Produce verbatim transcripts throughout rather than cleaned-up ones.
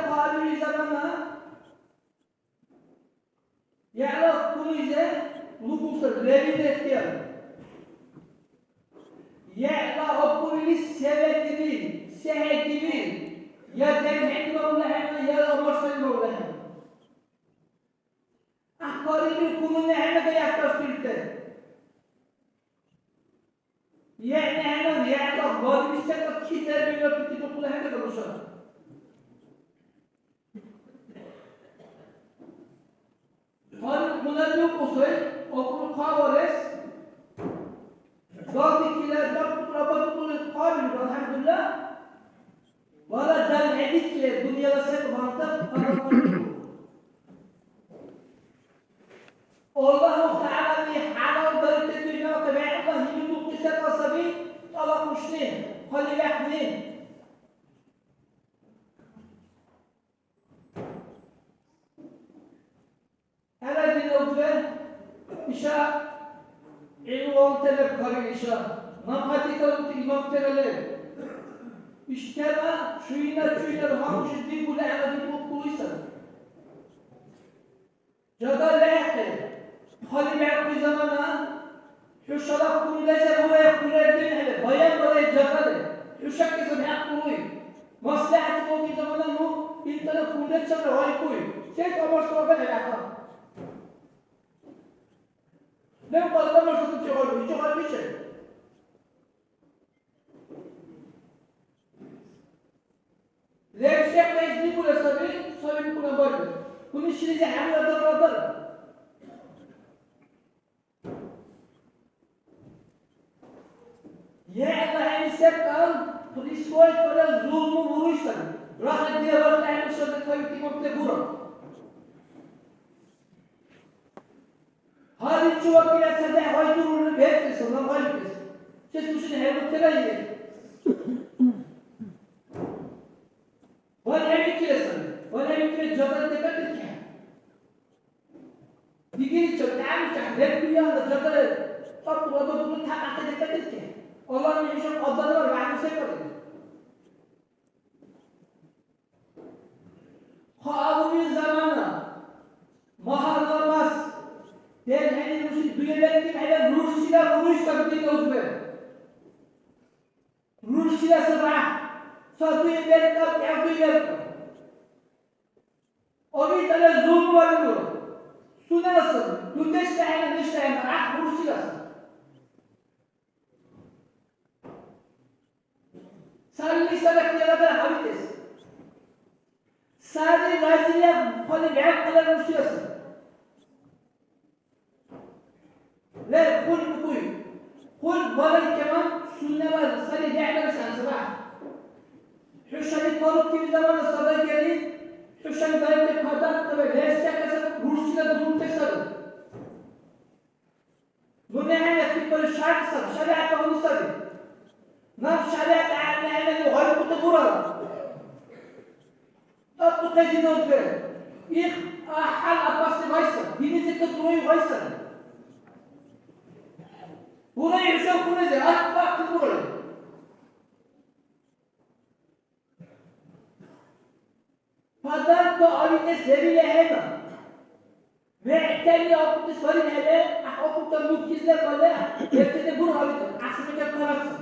Хъалиби замана, яла кумизе лугусар леби дехтияр. Яла окули се ветири, се хӀедири, я дерхӀедмавлахӀена, яла мурсалмавлахӀена. Ахъарили кумуни хӀела гаяккас бирте. ЯгӀни хӀела, яла валули секӀа китайбирла пикридухъули хӀела галуша. Гьанна хъуладиуб кьусай, акӀуб хъа варес, галдикила дакӀубра батӀули хъалиб, алхӀямдулилла, вала далхӀедикили дунъяла секӀ ванта хъарахъалиб. Аллагьу ТагӀялани хӀялалдарибти дунъяла вегӀла гьимидухъи секӀал саби тӀалакьушни, хъалибяхӀни. ХӀела дила узбе, иша гӀилму валутала леб кабил иша. Наб гьатӀикалути имамтала леб. Иш тема чуйна-чуйнара гьамуши дигули гӀела дигулхъули саби. Жагали лехӀихъи, хъали бяркъуй замана, хӀушала кумлизи бурая хъулер динхӀели, баян барай жагали, хӀушакӀизиб хӀякь буруй. МаслигӀят кьуки замана ну илтала кумличилра гъайикӀуй. Сес амарсуаба хӀелаха? Лев къалла марсаличи гъайбичи гъайбичи. Лебсехъес дигула саби, сабикуна бариб. Хьуни шилизи хӀямила дарра дара. ЯгӀла хӀяни секӀал присвоить кала зулму буруй саби. Рахли дила бархли хӀяни шади кавити мабте бура. Гьаличи вакила цадехӀ гъай дурулри бекӀлиса, наб гъайбикес. Чес нушани хӀербирутира или? ВалхӀебикили саби. ВалхӀебикили жагали декӀардиркехӀе. Дигиличил тӀягӀямчехӀе, леббиялра жагали тӀакӀу ва дубули тӀакьахъи декӀардиркехӀе. Аллагьли хӀушаб адамла вягӀни секӀал. Хъа алули замана, магьарла мас, делхӀели рурси дуя бекӀибхӀели, рурсила буруй саби дила узбе. Рурсила сабра, ца дуя беркӀа, пӀя дуя беркӀа. АбитӀала зулму варибу. Сунела саби, дудешла хӀяйна, нешла хӀяйна, гӀяхӀ рурсила саби. Цалли садакьяла дара хӀябитӀес. Сари разилаб хъали бегӀ къалар рурсиласа. Лер, хъулиб букӀуй. Хъулиб барай кеман сунела сари бегӀлара сансабахъ. ХӀушани парубтиби замана сабайкӀели, хӀушани барибти подаркаби лерсиахъес рурсила дурути сари. Нуни гьанна пикрули шарх саби, шаригӀят багьуди саби. Наб шаригӀят гӀягӀнили гъайбикӀути бурара. ТӀатӀухъес диназиб. Их гьал опасный вайса, динизирти дугӀи вайса. Бурай хӀуша хьунази, гӀяхӀ бахъи бурай. Подарка авитес лебил ахӀенну. ВегӀтани акӀубтес барибхӀели, гӀяхӀ акӀубтан мукьлис лебалли, лебтани бур авитан, гӀяхӀси мекӀар карахъес.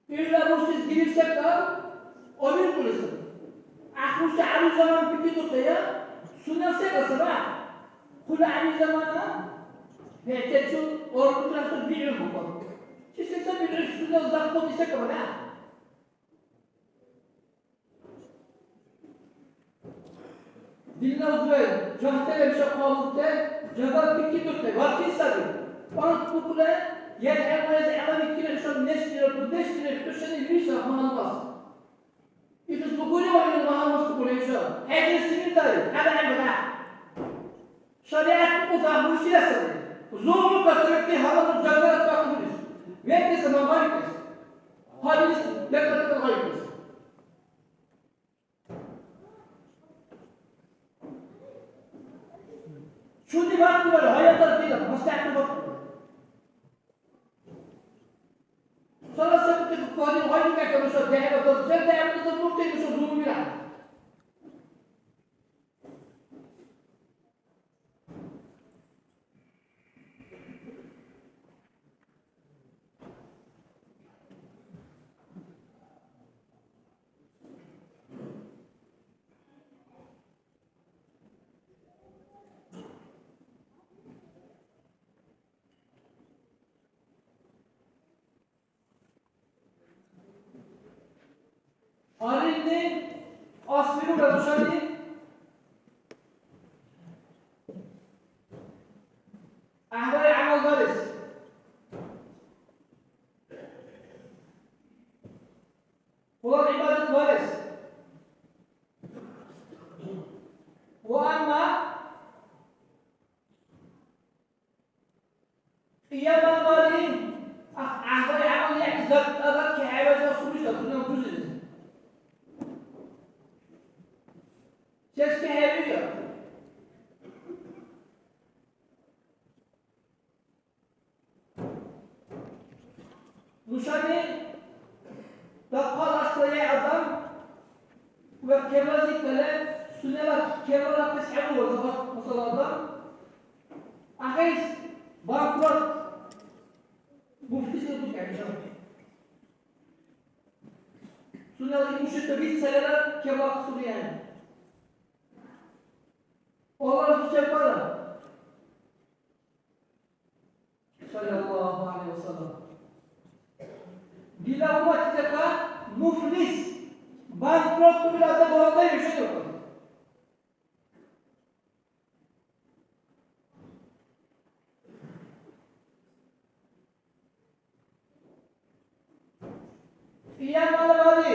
ГӀурра рурсис гибил секӀал авиркьули саби. ГӀяхӀси гӀяли замана пикридухъая, сунела секӀал саба. Хъули гӀяли замана бегӀтачил оркутра саби бигӀур букӀун. Чи се саби бигӀур сунела законти секӀал бала? Динна узбе, жагьтеле иша хъалурте, жагат пикридурте, варти саби. ПӀанкь букӀули, ел гӀямруязи гӀямабикили хӀушаб неш дирар, дудеш дирар, хӀушани виша гьалабас. Ихис букӀули ваили гьалабас букӀули хӀуша. ХӀекьлиси вирдари, хӀяла гӀямру дяхӀ. ШаригӀят букӀуса буршила саби. Зулму касрати гьалабу жагат бакӀудурис. ВегӀлиса мабарикес. Гьалис декӀар-декӀар гъайикес. Чуни бартула гъайатар дила, маслигӀятур бартула. Сала сабути кадил гъайдикӀахъа нуша дехӀбатур, сен дехӀбатур мурти нуша зулмубирахъа. Гьарилли кьасбирулра нушани гӀяхӀбай гӀямал барес. Хъулал гӀибадат барес. Ва амма кьиямал бари, ах, гӀяхӀбай гӀямал яхӀ заттара кехӀеваэс асубиса сунела дузили. Сес кехӀевига? Нушани дахъал асла яй адам ва кевлази кален сунела кевлара кьис хӀебур ва загъат масала адам ахӀес банкрот муфтиси дус хӀебиша. Сунела имущество виц сагара кевла кьсуриан. Аллагь сусербара. Саллаллаху алейхи ва саллям. Дила умматизирра муфлис, банкрот тулила адам барадай вишадиркур. Кьиямала бари.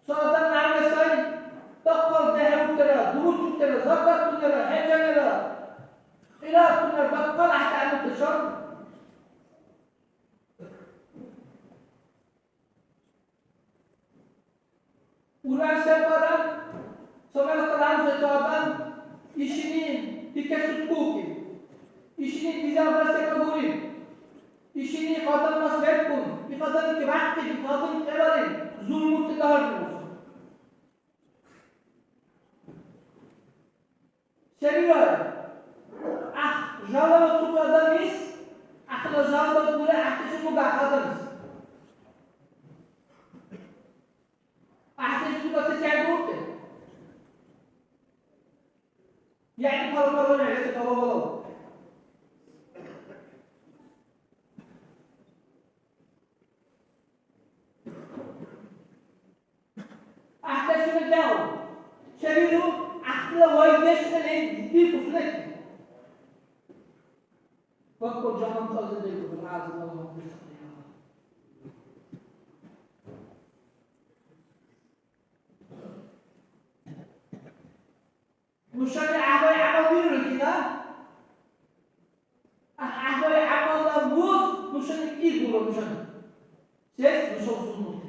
Ца адам гӀягӀни сай, дахъал дехӀеутира, дурутутира, закатунира, хӀяжанира, кьираатунира, дахъал гӀяхӀдамутиша. Уран сепара, сомала калам ца ца адам, ишини дикесут куки, ишини дизагра сепа буриб. Ишини кьадармас лебкӀун, икьадарли кибяхъиб, икьадарли кӀевариб, зулмурти дагьарли уса. Се бирар? Ах, жалоба цугу адамлис, ахъла жалоба бура ахъдешуни буга адамлис. ГӀяхӀдеш дубаси чегьбурти? ЯгӀни пара-парала гӀеласи къалабала. ГӀяхӀдешуни дяву. Чебиру, гӀяхӀтила вайдешуни леб диркусунеки. Баккур жаман цалзи диркусун, гӀязим Аллагь. Нушани гӀябай гӀямал бирулри кина? А гӀябай гӀямалла муз нушани кӀиибулра нушани. Сес нуша суннат?